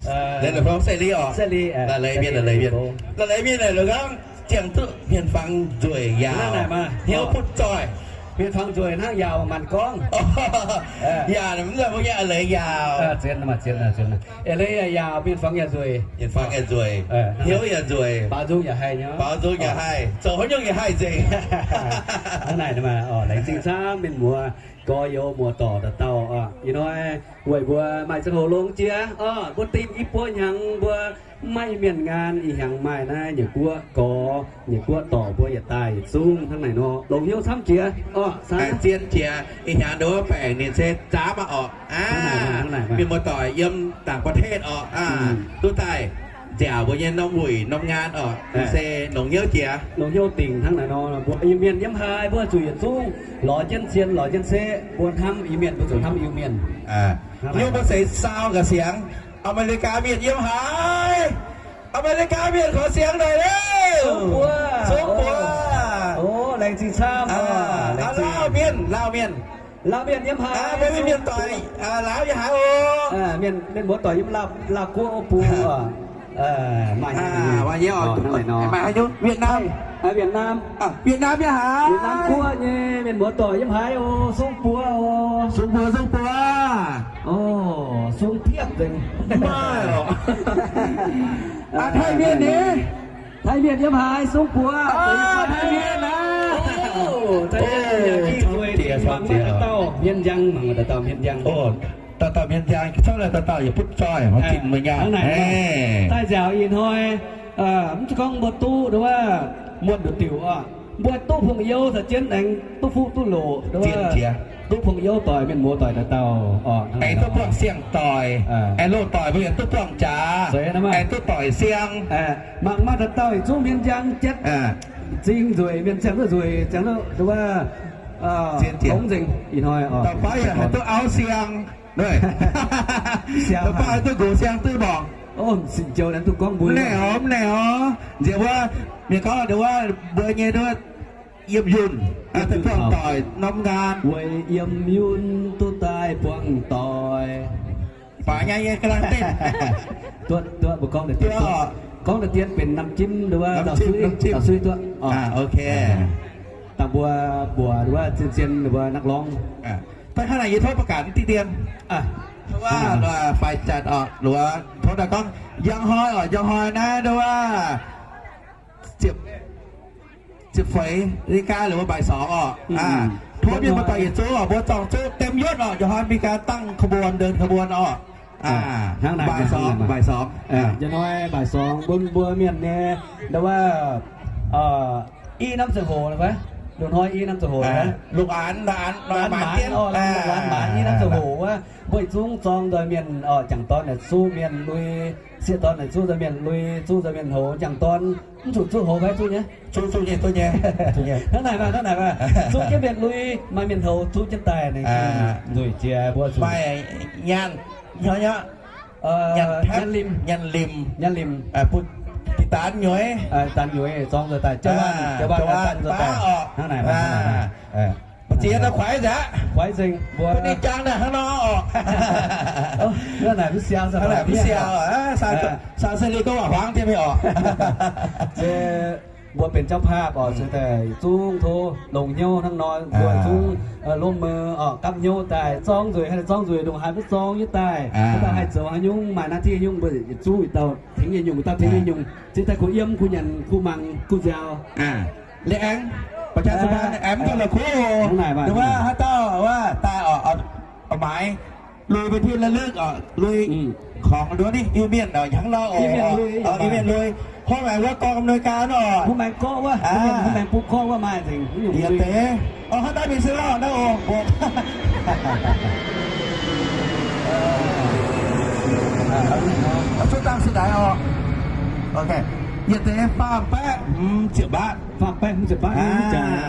La'leiz mienh, la'leiz mienh, la'leiz mienh la'leiz mienh, la'leiz mienh la'leiz mienh la'leiz mienh, ziangh duqv hmien fangx nzueic yaauc, hnyouv butv zoih. Hmien fangx nzueic hnangv yaauc maanc gorngv. Yaac mv zeiz mbuo nyei a'leiz yaauc. A'leiz yaac yaauc, hmien fangx yaac nzueic, hnyouv yaac nzueic, baaux nzung yaac haih, baaux nzung yaac haih, zoux haaix nyungc yaac haih nzengc. Hnangv naaic, laengz zingh camv mienh muoz, gorx-youz muoz-doic dauh dauh oc. Ih hnoi weic mbuo maaih ziangh hoc longx jiex oc, mbuo dingh i buo hnyangx mbuo maiv maaih Iu-Mienh ngaan. Ih hnyangx maaih naaiv nyei guoqv gorx, nyei guoqv dorc mbuo yietc daaih yietc zungv hnangv naaic nor, longx hnyouv camv jiex oc. Zien jiex. Ih hnyangx nduov baengc ninh se zaamv aqv oc. Mienh muoz-doic yiem ต่างประเทศ oc, duqv daaih nziaauc mbuo nyei norm wuic norm ngaan oc, se longx hnyouv jiex, longx hnyouv dingc hnangv naaic nor. Mbuo Iu-Mienh yiem haaix mbuo zuqc yietc zungv lorz jienv cien lorz jienv seqv, mbuo hnamv Iu-Mienh mbuo zuqc hnamv Iu-Mienh. Yiem mbuo seix saau ga'siangx, Aa^me^li^gaa mienh yiem haaix? Aa^me^li^gaa mienh ขอเสียงหน่อยเร็ว. Sungv buoz. Laengz zingh camv. Laauv mienh, Laauv mienh. Laauv mienh yiem haaix? Mbuo mienh doic Laauv yiem haaix oc? Mienh muoz doic yiem Laauv guoqv oc bung. Maaih nyei oc. Maaih haaix nyungc? Việt Nam. Việt Nam. Việt Nam yiem haaix? Việt Nam guoqv nyei mienh muoz doic yiem haaix oc? Sungv buoz oc. Sungv buoz, sungv buoz. Sungv piepv nzengc. Maaih oc. Taiv mienh ni? Taiv mienh yiem haaix? Sungv buoz. Taiv mienh aqv. Dauh dauh hmien njang, mangc dauh dauh hmien njang. Dauh dauh hmien njang, cuotv daaih dauh dauh yaac butv zoih, maiv zinh meih nyaanh. Daaih nziaauc ih hnoi, mv zeiz gorngv mbuo duqv nduov wuov, muonh nduqc diuc oc, mbuo duqv pong-youv caux jienv aengx duqv fuqv duqv loqc, duqv pong-youv doic, mienh muoz doic dauh dauh, aengx duqv buangh siang-doic, aengx loz-doic mbuo yaac duqv buangh jaax, aengx duqv doic siang. Mangc maaih dauh dauh yietc zungv hmien njang jatv, zingh nzueic, mienh ziangh duqv nzueic, ziangh duqv nduov wuov, zien jiex nzengc ih hnoi oc. Dauh baav yaac haih duqv auv siang. Dauh baav haih duqv nqox siang duqv mborqc. Mv naeqc oc, mv naeqc oc. Nziex wuov, mienh gorngv nduov wuov, mbuo nyei nduov yiem yunh, duqv buangh doic norm nqaan. Weic yiem yunh duqv daaih buangh doic. Baac nyei yie ga'naaiv deix. Duqv, duqv, mbuo gorngv deix, gorngv deix dien benx น้ำจิ้ม nduov wuov, น้ำจิ้ม น้ำจิ้ม daux suiv duqv. Ok. Dangh mbuo mbuox nduov wuov zien zien nduov wuov นักร้อง Daaih hnangv naaic yie tov ประกาศ diqv dien, wuov faix-jatc oc, luoz tov daaih gorngv njang hnoi oc, njang hnoi naaiv nduov wuov ziepc, ziepc feix นาฬิกา หรือว่า บ่ายสอง oc. Tov mienh muoz-doic yietc zungv oc, mbuo zorng zuqv เต็มยศ oc, njang hnoi มีการตั้งขบวน เดินขบวน oc. บ่ายสอง บ่ายสอง njang hnoi บ่ายสอง bun mbuo mienh nyei nduov wuov i norm ziangh hoc fai, loz-hnoi i norm ziangh hoc, lungh aanx, lungh aanx maanz, lungh aanx maanz i norm ziangh hoc wuov, mbuo yietc zungv zorng nzoih mienh oc, jangc dorn naaic zuqv mienh lui, sieqv dorn naaic zuqv nzoih mienh lui, zuqv nzoih mienh houx, jangc dorn mv zuqc zuqv houx fai zuqv nyei? Zuqv, zuqv nyei, zuqv nyei. Hnangv naaic maah, hnangv naaic maah. Zuqv jienv mienh lui, maaih mienh houx zuqv jienv daaih, nzueic jiex mbuo zuqc. Maaih nyaanh, nyaanh limc, nyaanh limc, daaih daanx nyueiz, daanx nyueiz zorng nzoih daaih, jauv-waanh, jauv-waanh baav oc. Hnangv naaic maah, hnangv naaic maah. Mbu'ziex daaih kuaix nzengc aqv. Kuaix nzengc mbuo. Bun ninh jangx daaih hnangv nor oc. Hnangv naaic mv siang, hnangv naaic mv siang. Sang se liuz gorngv waac huangv jienv mingh oc. Mbuo benx เจ้าภาพ oc, se daaih zungv tov longx hnyouv hnangv nor, mbuo zungv lomh mou oc, gapv hnyouv daaih zorng nzueic, haih zorng nzueic ndongc haaix mbuo zorng nyei daaih. Mbuo daaih haih zoux haaix nyungc, maaih หน้าที่ nyungc, mbuo yietc zungv yietc dauh tengx yietc nyungc, dauh tengx yietc nyungc, zinh daaih kuh yiem, kuh nyanc, kuh mangc, kuh nziaaux. Liuz aengx, ประชาสัมพันธ์ aengx mv duqv la'kuqv oc. Nduov wuov haaix dauh wuov daaih oc, oix maaiz lui เป็นที่ระลึก oc, lui ของ nduov ninh Iu-Mienh oc, hnangv nor oc, Iu-Mienh lui, hov maengx wuov กองอำนวยการ oc, hov maengx gorqv wuov, hov maengx bung gorqv wuov maaih nzengc. Yietc deix, oc, haaix dauh mingh se lauh naaiv oc, mbuo cuotv dangh se daaih oc. Yietc deix faam baeqv hmz ziepc mbaatv. Faam baeqv hmz ziepc mbaatv,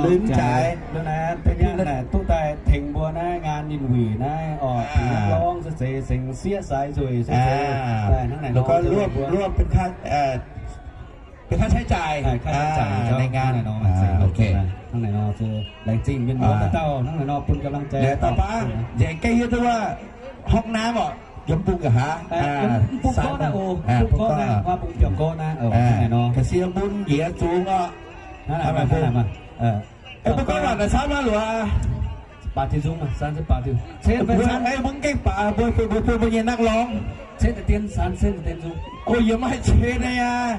lui mv jaaix, lui mv jaaix. Duqv daaih tengx mbuo naaiv ngaan ninh wuic naaiv oc, tengx นักร้อง se zeiz, tengx sieqv saaix nzueic se zeiz, daaih hnangv naaic nor, ร่วมเป็นค่าใช้จ่าย ในงาน hnangv naaic nor, se laengz zingh mienh muoz dauh dauh hnangv naaic nor bun กำลังใจ dauh baav nzengc ga'hiev duqv wuov ห้องน้ำ oc, yiem bung nqa'haav, mv bung gorngv Ga'sie bun njiec zungx oc. Mbuo gorngv waac naaic camv maiv luoqc. Mbuo gengh baac mbuo, mbuo, mbuo nyei นักร้อง. O, yie maiv haih ceix naaiv aqv.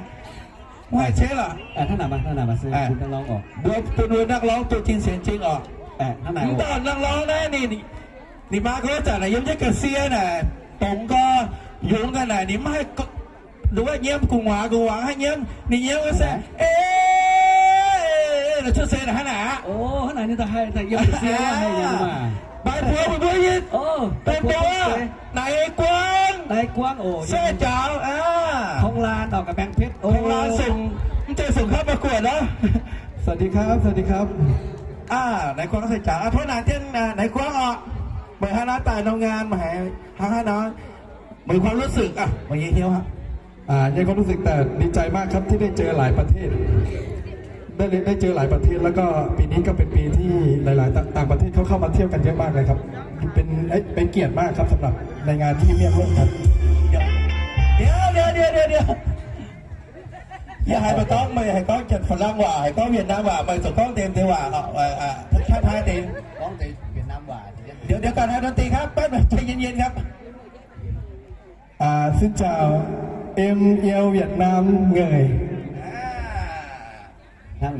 Maiv haih ceix lorqc. Mbuo bun mbuo นักร้อง ตัวจริงเสียงจริง oc. Mv dauh นักร้อง naaiv ninh, ninh maa gorngv zanc naaic yiem jienv ga'sie naaic, dongz gorx, yungz ga'naaic ninh maiv haih nduov nyiemv gu'nguaaz, gu'nguaaz haiv nyiemv, ninh nyiemv wuov se, e, cuotv seix naaic hnangv naaic aqv. Maiv buo mbuo mbuo nyei, dongz gorx, Naix Guangv, Naix Guangv, se jaux, Tong Lan, Tong Lan sungx, mv zeiz sungx เข้าประกวด nor. สวัสดีครับ สวัสดีครับ Naix Guangv se jaux, tov naaic dien Naix Guangv oc. Meih hnangv naaiv daaih โรงงาน meih haiz hnangv haaix nor? Meih ความรู้สึก meih nyei hnyouv. ในความรู้สึกแต่ดีใจมากครับที่ได้เจอหลายประเทศ ได้เจอหลายประเทศ แล้วก็ปีนี้ก็เป็นปีที่หลายๆ ต่างประเทศเขาเข้ามาเที่ยวกันเยอะมากเลยครับ เป็น เป็นเกียรติมากครับสำหรับในงานที่เรียกร่วมกัน Yie haiz meih gorngv, meih haiz gorngv janx-ฝรั่ง waac, haiz gorngv Việt Nam waac, meih zuqc gorngv deix deix waac, ทักทาย deix. เดี๋ยวก่อนครับ ดนตรีครับ แป๊บนึง ใจเย็นๆ ครับ À, xin chào em yêu Việt Nam người.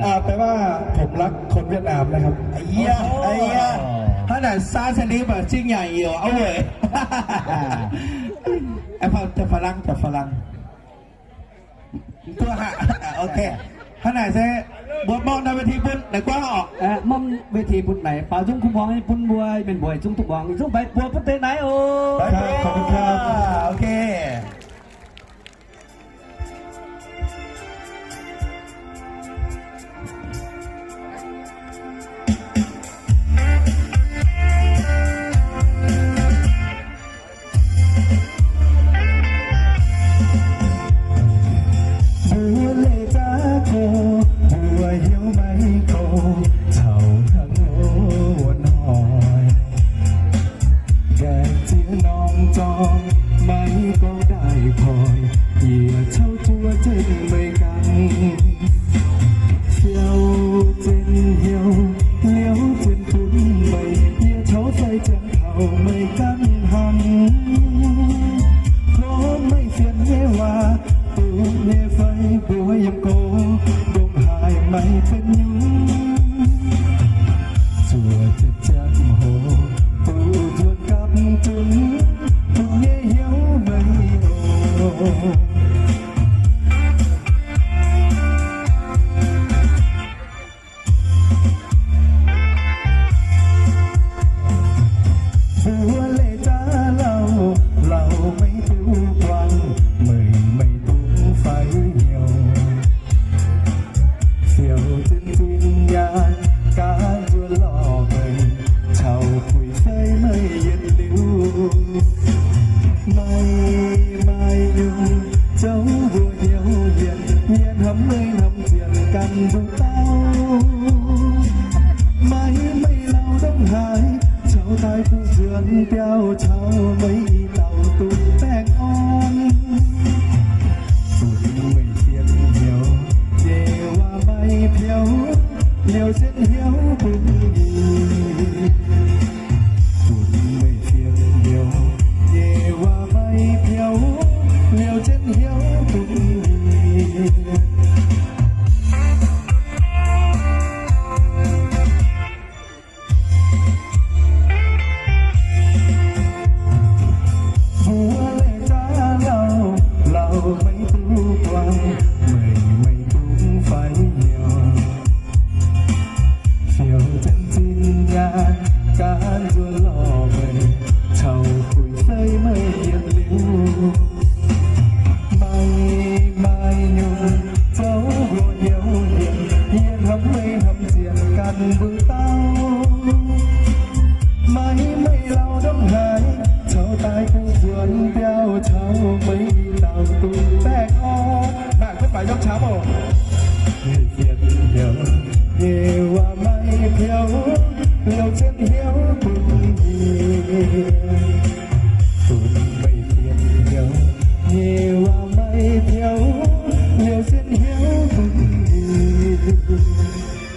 À, แปลว่า ผมรักคนเวียดนามนะครับ Hnangv naaic saa se li baac zingh nyanc youc auv weic. Janx-ฝรั่ง, janx-ฝรั่ง. Hnangv naaic se mbuo mongh naaiv เวที bun Naix Guangv oc. Mongh เวที bun naaic, baaux nzung kuv muangx bun mbuo mienh mueiz zungv duqv muangx, zungv baengh buoz bun deix naaiv oc. ขอบคุณครับ Ok.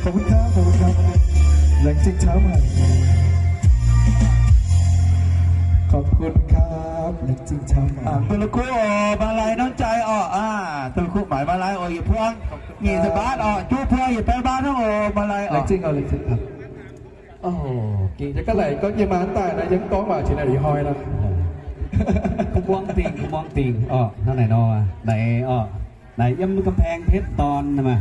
ขอบคุณครับ ขอบคุณครับ แหลงจริงช้ำ แหลงจริงช้ำ อ่า Dongh la'kuqv oc, maaih lai norm jai oc. Aa, dongh la'kuqv maaiz maaih lai oc, yietc buang nyic ziepc mbaatv oc, juqv buang yietc baeqv mbaatv hnangv oc, maaih lai oc. แหลงจริง oc, แหลงจริง ครับ Oc, gengh jiex gaav laic gorngv nyei maa daaih naaiv yie gorngv waac jiex naaiv ih hnoi nor. Kuv muangx dingc, kuv muangx dingc oc, hnangv naaic nor, naaic oc, naaic yiem กำแพงเพชร dorn maah.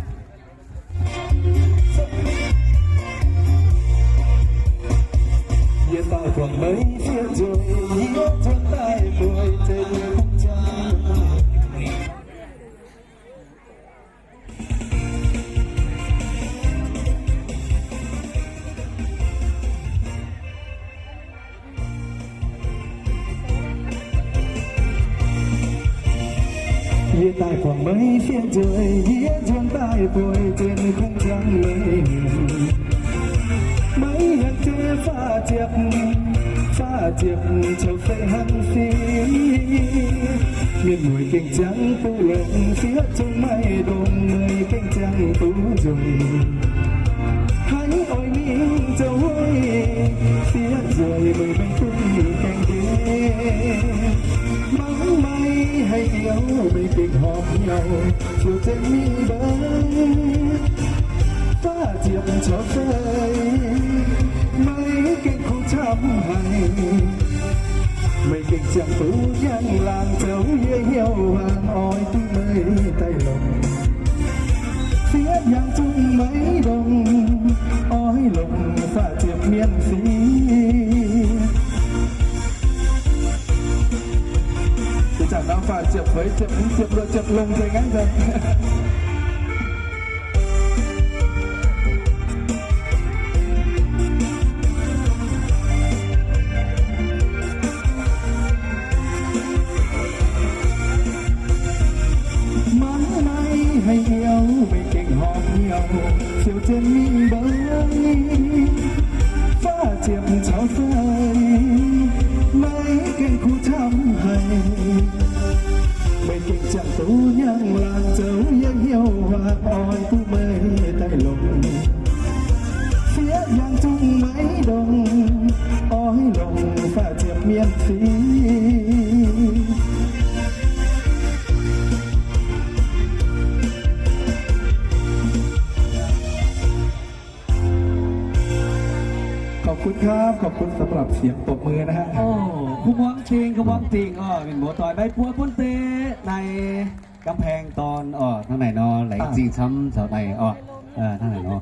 Yie daaih buangh meih fiev nzueic, yie nzuonx daaih bueix zinh kungx jangx. Yie daaih buangh meih fiev nzueic, yie nzuonx daaih bueix zinh kungx jangx meih mienh. Meih yangh jiex faah ziepc, faah ziepc caux fei hnangv fiev. Mienh mueiz gengh ziangh duqv longx, fiev zungv maiv ndongc, meih gengh ziangh duqv nzueic. Haiz oix mingh zoux wuov, fiev nzueic meih mbenc duqv gaengh nqemh. Mangc maiv haih nyouz, meih gengh horpc hnyouv, ziouc zengc mingh mbeix. Faah ziepc caux fei, meih gengh kuv camv haic. Meih gengh ziangh duqv hnyangx laangz zoux yie hnyouv waangc, oix duqv meih daaih longc. Fiev yangh zungv maiv ndongc, oix longc faah ziepc mienh fiev. Ih zanc nor faah ziepc feix, ziepc hmz, ziepc luoqc, ziepc longx nzengc aqv. Mangc maiv haih nyouz, meih gengh horpc hnyouv, ziouc zengc mingh mbeix. Faah ziepc caux fei, meih gengh kuv camv haic. Meih gengh ziangh duqv hnyangx laangz zoux yie hnyouv waangc, oix duqv meih daaih longc. Fiev yangh zungv maiv ndongc, oix longc faah ziepc mienh fiev. Khov kunv kaav, khov kunv สำหรับ เสียงปรบมือ นะฮะ Kuv muangx dingc, kuv muangx dingc oc. Mienh muoz-doic maiv buov buonv deix naaiv กำแพง dorn oc, hnangv naaic nor, laengz zingh camv caux naaic oc, hnangv naaic nor.